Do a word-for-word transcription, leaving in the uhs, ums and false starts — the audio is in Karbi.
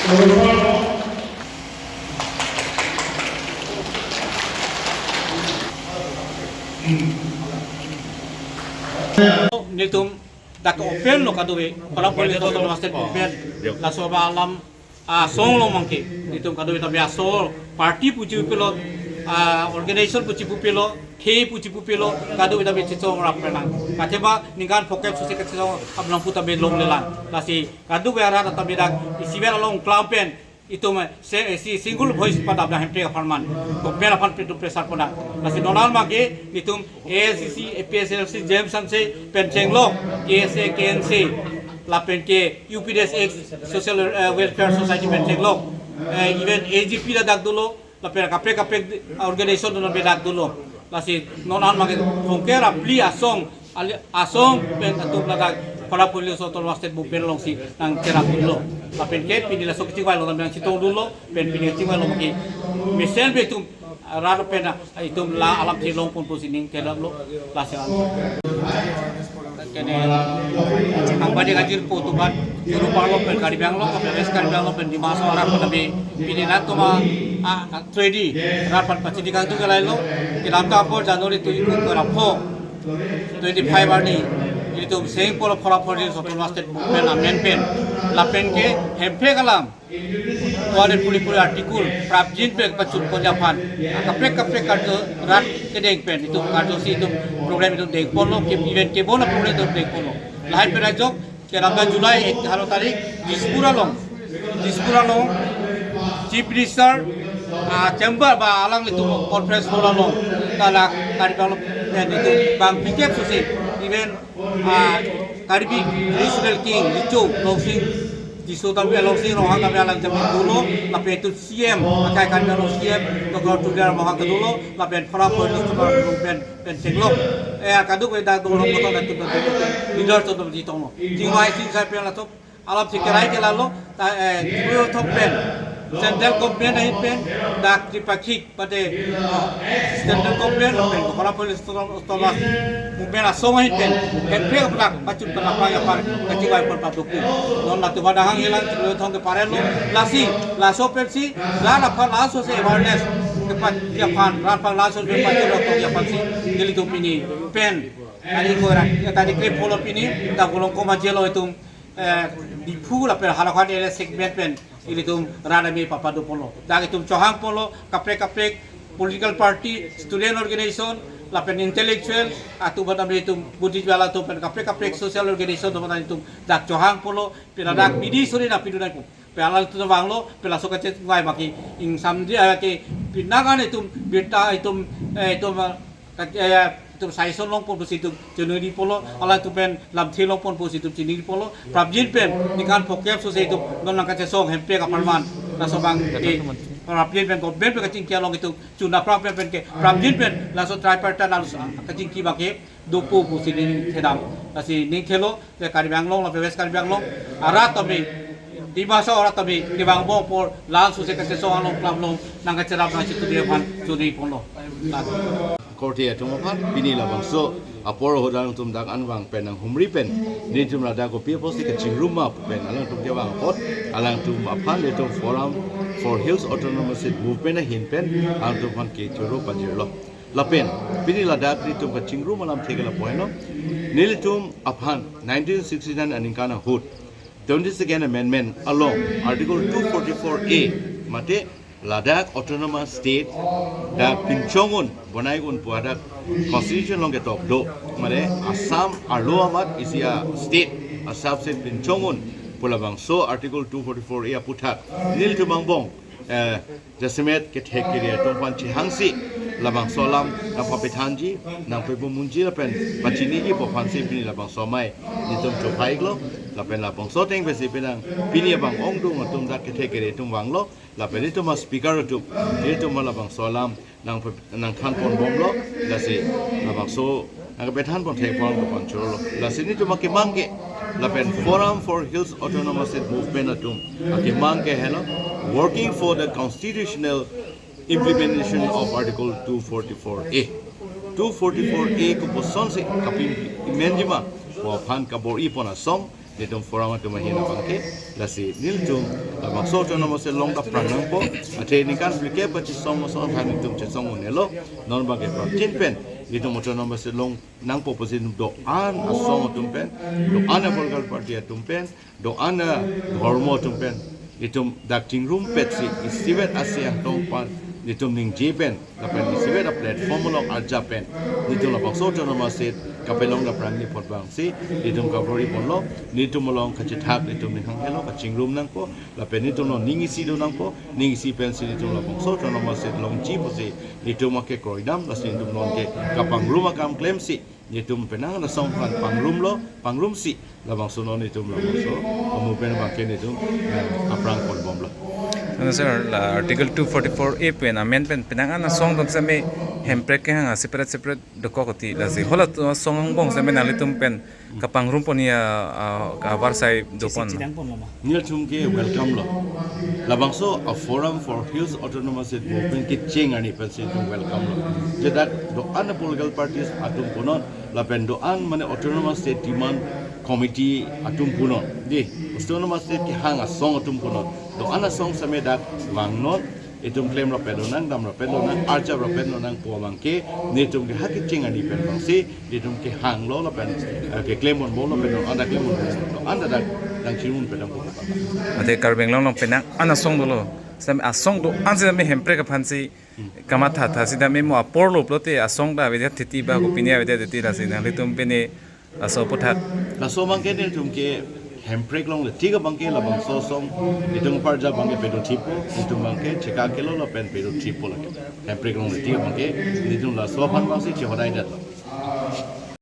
Nelitum dak open lo kadokave, Phara Police Autonomous State Movement, laso ba alam asong along abangke, nelitum kadokave ta be asong party pu chipupilo, ah, organization pu chipupilo, khei pu chipupilo, kadokave ta be chesong rap penang. Kache ba ningkan phokep sose kachesong abang pu ta be longlelang. Lasi kadokave arat ta be dak isivet along klam pen itum, eh, se, eh, si single voice padap dak hemprek apharman. Government aphan pintu pressure pona. Lasi non an abangke nelitum A S D C, A P H L C, J M Sanse pen chenglok, K S A, K N C, lapen ke U P D S X, Social, eh, Welfare Society pen chenglok, eh, even A G P ladak dolo, lapen kaprek kaprek organization dolo, bedak dolo. Lasi non an abangke thongker apli asong, ali asong pen atum ladak Phara Police Autonomous State Movement alongsi nangcherap dolo. Lapen ke pini laso kachingvai along nangchetong dolo, pen pini kachingvai along ke mesen be itum rat pen itum la alamthe longpon pusi ning kedap lo, lasi an. Kene angbadi kajir po tubat, Kuru Parlo pen Karbi Anglong, West Karbi Anglong pen Dima Hasao arat pen kami pini nat tuma, ah, tredi rat pen pachini kangtung ke lailo, kedamtang apor January tujuh ke rapho twenty-five arni, itum seng polo Phara Police Autonomous State Movement amen pen, lapen ke hemprek alam, two hundred forty-four article prapjin pen pachun ponji aphan, kaprek kaprek karjo rat kedeng pen, itum karjo si itum problem itum dengponlo, ke event kebona problem itum dengponlo. Lahai pen ajok, kedamtang July ek, haro tarik, Dispur along, Dispur along, Chief Minister, ah, chamber ba alanglitum conference hall along, ta la Karbi Anglong, eh, itum bang pikep sose, even, ah, Karbi Traditional King, Richo, Longsing, Tisso Tampi, Longsing Ronghang Tampi alang jamin dolo, lapen itum C M, akai Karbi Anglong C M, Doctor Tuliram Ronghang kedolo, lapen Phara Police Department pen, pen chenglok. Eh, kadokave dak dolo, motor dak tum, dak tum, leader tum, tum, di tonglo. Chingvai chingsai pen latum alam si kerai ke lalo, ta, eh, Tripura thok pen, Central Government ahin pen, dak tripakhik, pate, Central Government pen, Phara Police Autonomous Movement asong ahin pen, hemprek aprak, pachun pen apang apar, kachingvai pen paduku. Non latum adahang hilang, Tripura thok ke parelo, lasi, laso pensi, la la phan laso si awareness, kepat aphan, la phan laso si pachun rok aphan si, nelitum pini, pen, tadi ko rak, tadi klip polo pini, dak bolong koma jelo itum, eh, Diphu lapen Halakhandi area segment pen ilitum rat amei papadopolo. Dak itum chohangpolo, kaprek kaprek political party, student organization, lapen intellectual, atum bata itum Buddhist wala atum pen kaprek kaprek social organization atum bata itum dak chohangpolo, pina dak bidi suri na pidu naipo. Pen alanglitum vanglo, pen laso kachingvai abangke ingsamji, eh, ke pinangan itum birta itum, eh, itum, eh, kat-, eh, itum saison longpon pusi itum chenoi-ri polo, alanglitum pen lamthe longpon pusi itum chini-ri polo, prapjin pen, ningkan phokep sose itum, non nangkachesong hemprek apharman, laso abangke, prapjin pen government pen kachingki along itum, chun aphrang pen pen ke, prapjin pen, laso tripartite laso kachingki abangke, dopo pusi ning thedam. Lasi ning thelo, le Karbi Anglong, lapen West Karbi Anglong, arat tame, Dima Hasao arat tame, kevang bom apor, la-an sose kachesong along klam along, nangkacherap nangchetudri aphan, chuni ponlo. Korte atum aphan, pini labangso, apor ahut alangtum dak anvang pen nanghumri pen, nelitum ladak kopi apotsi kachingrum ma pen, alangtum kevang apot, alangtum aphan nelitum Forum for Hills Autonomous State Movement ahin pen, alangtum aphan kechoro pajirlo. Lapen, pini ladak nelitum kachingrum alamthe ke lapu henlo. Nelitum aphan nineteen sixty-nine aningkan ahut, twenty-second Amendment along Article two forty-four A, mate Ladakh Autonomous State dak pinchong un, bonai un pu adak Constitution along ketok do, mate Assam arlo amat isi a state, Assam state pinchong un pu labangso Article two forty-four A aputhak, nelitum angbong, eh, jasemet kethek kere atum aphan chehangsi, labangso alam nangpapethanji, nangpepumunji lapen pachiniji pu aphansi pini labangso amei nelitum chophaiklo, lapen labangso ateng pensi penang pini abang ongdung atum dak kethek kere atum vanglo, lapen nelitum a speaker atum, nelitum a labangso alam nang, nangthanpon bomlo, lasi labangso nangpethanpon thekpon ko pancholo. Lasi nelitum akemang ke, lapen Forum for Hills Autonomous State Movement atum akemang ke helo, working for the constitutional implementation of Article two forty-four A. Two forty-four A kopuson si kapi-implement ji ma pu aphan kabor-ipon asong, Netum forum atum ahin abangke, lasi nelitum labangso autonomous state along kaprang nangpo, athe ningkan phlikep kachesong asong aphan netum chesong un-elo, non abangke prapjin pen netum autonomous state along nangpo pusi do-an asong atum pen, do-an a-political party atum pen, do-an adhormo atum pen, netum dak chingrumpetsi isivet asi angtong pan netum ningje pen, lapen isivet a-platform along arjap pen, netum labangso autonomous state kapelong kaprangji apot abangsi netum kabor-i ponlo. Netum along kachethak netum ning hang helo, kachingrum nangpo, lapen netum along ning isi do nangpo, ning isi pensi netum labangso autonomous state longji pusi netum ake kroidam, lasi netum along ke kapangrum akam klemsi netum penang asong aphan pangrumlo, pangrumsi labangso non netum labangso amu pen abangke netum, eh, kaprang ponbomlo. Ano sir, la Article two forty-four A pen amendment pen penang an asong atum seme Hemprek kehang a separate separate dokok oti, lasi hala asong angbong seme nanglitum pen kapangrum ponji a, a, avarsai dopon. Chidang ponlo ma? Nelitum ke welcome lo. Labangso a-Forum for Hills Autonomous State Movement kecheng arni pensi netum welcome lo. Je dak do-an a-political parties atum punon, lapen do-an mane autonomous state demand committee atum punon, di, autonomous state kehang asong atum punon, do-an asong seme dak vangnon, itum klemrap-et lonang, damrap-et lonang, arjaprap-et lonang pu abangke netum ke ha kecheng arni pen abangsi netum kehanglo lapen, eh, keklem ponbomlo, lapen do-an ta klem ponbomlo, do-an ta dak dang chirun pedang ko. Athe Karbi Anglong along penang an asong dolo. Sitame asong do-an sitame Hemprek aphansi kamatha tha, sitame mo apor lo pulote asong ta avedet titi ba, kopine avedet titi, lasi nanglitum pine laso aphuthak. Laso abangke netum ke Hemprek along le tik abangke labangso asong netum parja abangke pedothipo, netum abangke chekak kelo lapen pedothipo lake. Hemprek along le tik abangke netum laso aphan abangsi chehodai detlo.